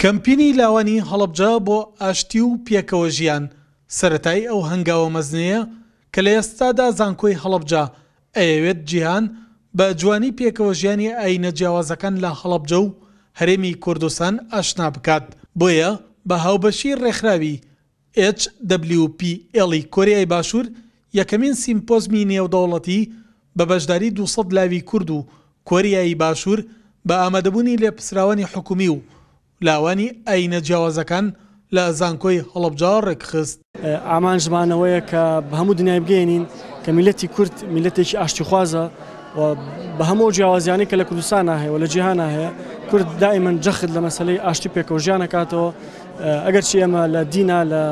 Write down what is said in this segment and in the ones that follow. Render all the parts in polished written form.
کەمپینی لاوانی هەڵەبجە بۆ ئاشتی و پێکەوە ژیان سەرەتای ئەو هەنگاوە مەزنەیە کە لە ئێستادا زانکۆی هەڵەبجە ئەیەوێت جیهان بە جوانی پێکەوە ژیانی ئایینە جیاوازەکان لە هەڵەبجە و هەرێمی کوردستان ئاشنا بکات بۆیە بە هاوبەشی ڕێکخراوی HWPL ی کۆریای باشوور یەکەمین سیمپۆزمی نێودەوڵەتی بە بەشداری 200 لاوی کورد و کۆریایی باشوور بە ئامادەبوونی لێپرسراوانی حکومی و لاوانی ئایینە جیاوازەکان لە زانکۆی هەڵەبجە ڕێکخست. ئامانجمان ئەوەیە کە بە هەموو دنیای بگەیەنین کە میللەتی کورد میللەتێکی ئاشتیخوازە و بە هەموو ئەو جیاوازیانەی کە لە کوردستانا هەیە و لە جیهانا هەیە کورد دائیمەن جەخت لە مەسەلەی ئاشتی پێکەوە ژیان ئەکاتەوە. ئەگەرچی ئێمە لە دینا لە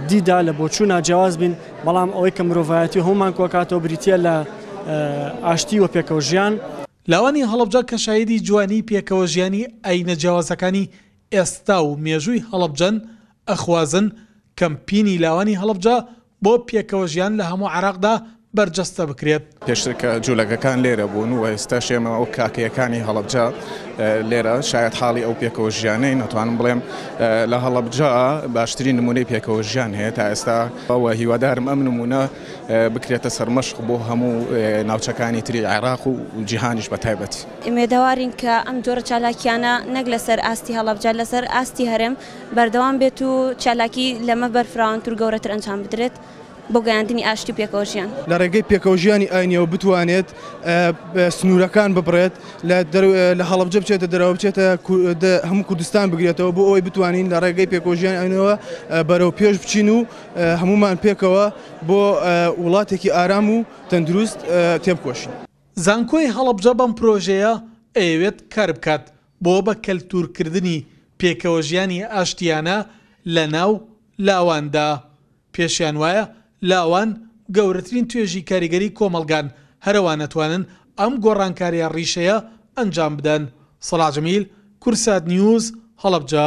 دیدا لە بۆچوونا جیاواز بین بەڵام ئەوەی کە مرۆڤایەتی هەموومان کۆکاتەوە بریتییە لە ئاشتی و پێکەوە ژیان. لاوانی هەڵەبجە کە شاهیدی جوانی پێکەوە ژیانی ئایینە جیاوازەکانی ئێستا و مێژووی هەڵەبجەن ئەخوازن کەمپینی لاوانی هەڵەبجە بۆ پێکەوە ژیان لە هەموو عێراقدا بەرجەستە بکرێت. پێشتر کە جولەکەکان لێرە بوون و ئێستاش ئێمە وەک کاکەیەکانی هەڵەبجە لێرە شایەتحاڵی ئەو پێکەوە ژیانەین، ئەتوانم بڵێم لە هەڵەبجە باشترین نمونەی پێکەوە ژیان هەیە تا ئێستا و هیوادارم ئەم نمونە بکرێتە سەرمەشق بۆ هەموو ناوچەکانی تری عێراق و جیهانیش بە تایبەتی. ئومێدەوارین کە ئەم جۆرە چالاکیانە نەک لەسەر ئاستی هەڵەبجە لەسەر ئاستی هەرێم بەردەوام بێت و چالاکی لەمە بەرفراوانتر و گەورەتر ئەنجام بدرێت بۆ گەیاندنی ئاشتی و پێکەوەژیان. لە ڕێگەی پێکەوەژیانی ئاینیەوە بتوانێت سنوورەکان ببڕێت، لە هەڵەبجە بچێتە دەرەوە، بچێتە هەموو کوردستان بگرێتەوە بۆ ئەوەی بتوانین لە ڕێگەی پێکەوەژیانی ئاینەوە بەرەو پێش بچین و هەموومان پێکەوە بۆ وڵاتێکی ئارام و تەندروست تێبکۆشین. زانکۆی هەڵەبجە بەم پرۆژەیە ئەیەوێت کاربکات بۆ بە کەلتوورکردنی پێکەوەژیانی ئاشتیانە لە ناو لاواندا. پێشیان وایە لاوان گەورەترین توێژی کاریگەری کۆمەڵگان، هەرئەوان ئەتوانن ئەم گۆڕانکاریە ڕیشەیە ئەنجام بدەن. سەڵاح جەمیل، کوردسات نیوز، هەڵەبجە.